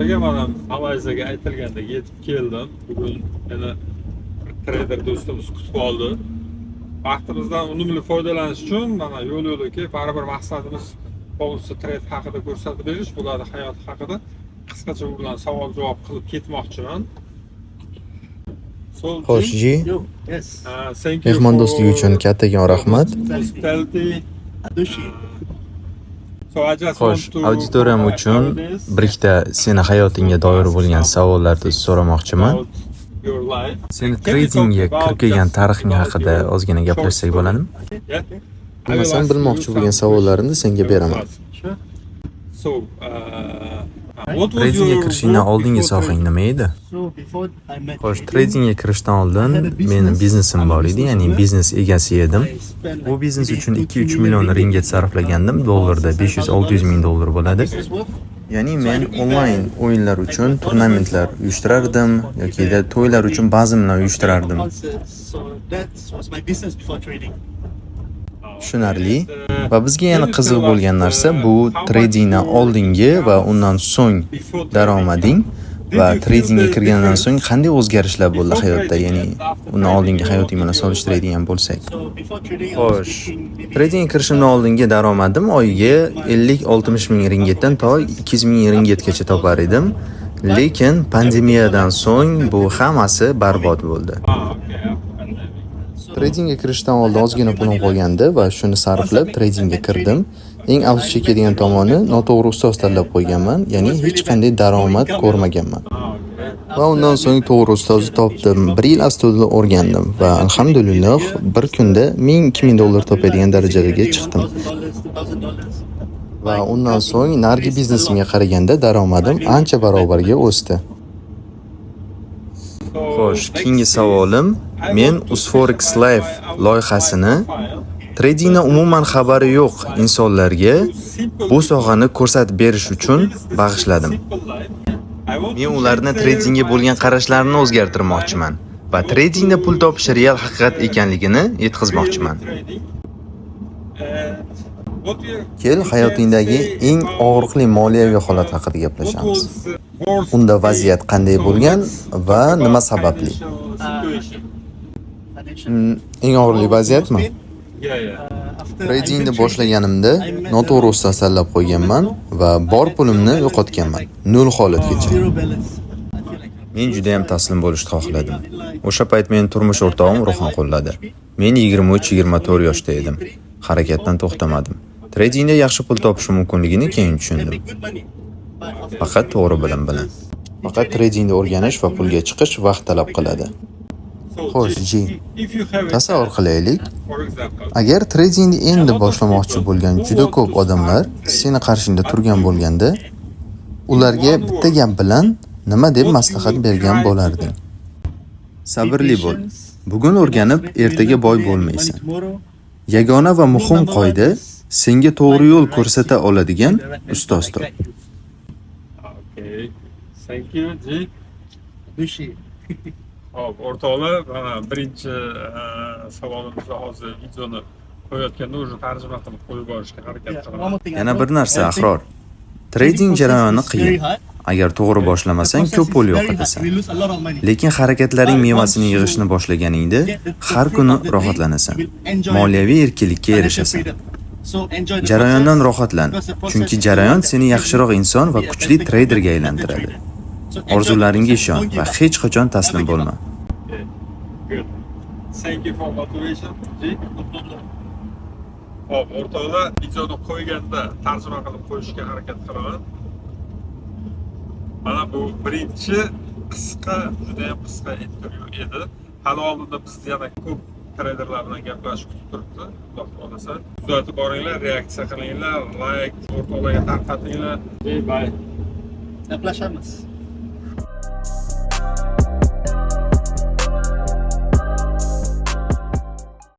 Aka, mana Malayziyaga aytilgandek yetib keldim. Bugun yana bir treyder do'stimiz kutib oldi. Vaqtimizdan unumli foydalanish uchun mana yo'l yo'lakay baribir maqsadimiz полностью trade haqida ko'rsatib berish, bularni hayoti haqida qisqacha u bilan savol javob qilib ketmoqchiman. So, Xo'sh, Ji, Yo, yes. Thank you mehmondo'stligi for uchun kattakon rahmat. hospitality. Adushi. So I just Xo'sh, want to auditoriyam uchun bir ikkita seni hayotingga doir bo'lgan savollarni so'ramoqchiman. about your life. Seni tradingga kirib kelgan tarixing haqida ozgina gaplashsak bo'ladimi? Yeah. Masalan, bilmoqchi bo'lgan savollarimni senga beraman. So, what was Tradingga your kirishingdan work oldingi before sohang nima edi? So before I met Xo'sh, trading, tradingga kirishdan oldin meni biznesim bor edi, ya'ni biznes egasi edim. I spent Bu like biznes maybe uchun 2-3 2-3 million ringgit. ringgit sarflagandim, dollarda 500-600 ming dollar bo'ladi. Business worth. Ya'ni men onlayn o'yinlar uchun turnamentlar uyushtirardim yokida to'ylar uchun bazmlar uyushtirardim. Concerts. So that was my business before trading. Tushunarli. Va bizga yana qiziq bo'lgan narsa bu tradingdan oldingi va undan so'ng daromading va tradingga kirgandan so'ng qanday o'zgarishlar bo'ldi hayotda, ya'ni undan oldingi hayoting bilan solishtiradigan bo'lsak. So before trading, I was Xo'sh, making maybe tradingga kirishimdan oldingi daromadim oyiga 50-60 ming ringitdan to 200 ming ringitgacha topar edim. Lekin pandemiyadan so'ng bu hammasi barbod bo'ldi. Ah, okay. Pandemic. So Tradingga kirishdan oldin ozgina pulim qolgandi va shuni sarflab tradingga kirdim. Eng afsus chekadigan tomoni, noto'g'ri ustoz tanlab qo'yganman, ya'ni hech qanday daromad ko'rmaganman. Ah, okay. Va undan so'ng to'g'ri ustozni topdim. Bir yil astoydil o'rgandim va alhamdulillah, bir kunda 1000-2000 dollar topadigan darajaga chiqdim. $1,000, $2,000. Va undan so'ng narigi biznesimga qaraganda daromadim ancha barobarga o'sdi. Xo'sh, keyingi savolim, men Uzforex Live loyihasini tradingdan umuman xabari yo'q insonlarga bu sohani ko'rsatib berish uchun bag'ishladim. Men ularni tradingga bo'lgan qarashlarini o'zgartirmoqchiman va tradingda pul topish real haqiqat ekanligini yetkazmoqchiman. Kel, hayotingdagi eng og'riqli moliyaviy holat haqida gaplashamiz. Unda vaziyat qanday bo'lgan va nima sababli? Eng og'riqli vaziyatmi? Tradingni boshlaganimda noto'g'ri ustoz tanlab qo'yganman va bor pulimni yo'qotganman. Nol holatgacha. Men juda ham taslim bo'lishni xohladim. O'sha payt meni turmush o'rtog'im ruhan qo'lladi. Men 23-24 yoshda edim. Harakatdan to'xtamadim. Tradingda yaxshi pul topish mumkinligini keyin tushundim. Faqat to'g'ri bilim bilan. Faqat tradingni o'rganish va pulga chiqish vaqt talab qiladi. Xo'sh, Ji, tasavvur qilaylik, agar tradingni endi boshlamoqchi bo'lgan juda ko'p odamlar seni qarshingda turgan bo'lganda, ularga bitta gap bilan nima deb maslahat bergan bo'larding? Sabrli bo'l. Bugun o'rganib, ertaga boy bo'lmaysan. Yagona va muhim qoida: senga to'g'ri yo'l ko'rsata oladigan ustoz top. Okay. Thank you, Ji. Dushi. Hop, o'rtoqlar, mana birinchi savolimizni hozir videoni qo'yayotganda уже tarjima qilib qo'yib borishga harakat qilaman. Yana bir narsa, Ahror. Trading jarayoni qiyin. Agar to'g'ri boshlamasang, ko'p pul yo'qotasan. Lekin harakatlaring mevasini yig'ishni boshlaganingda har kuni rohatlanasan. Moliyaviy erkinlikka erishasan. Jarayondan rohatlan, chunki jarayon seni yaxshiroq inson va kuchli treyderga aylantiradi. Orzularingga ishon va hech qachon taslim bo'lma. Okay. Good. Thank you for motivation, Ji. Hop, o'rtoqlar, videoni qo'yganda tarjima qilib qo'yishga harakat qilaman. Mana bu birinchi qisqa, juda ham qisqa intervyu edi. Hali oldinda bizni yana ko'p treyderlar bilan gaplashish kutib turibdi. Xudo xohlasa. Kuzatib boringlar, reaksiya qilinglar, layk, o'rtoqlarga tarqatinglar. Bye. Gaplashamiz.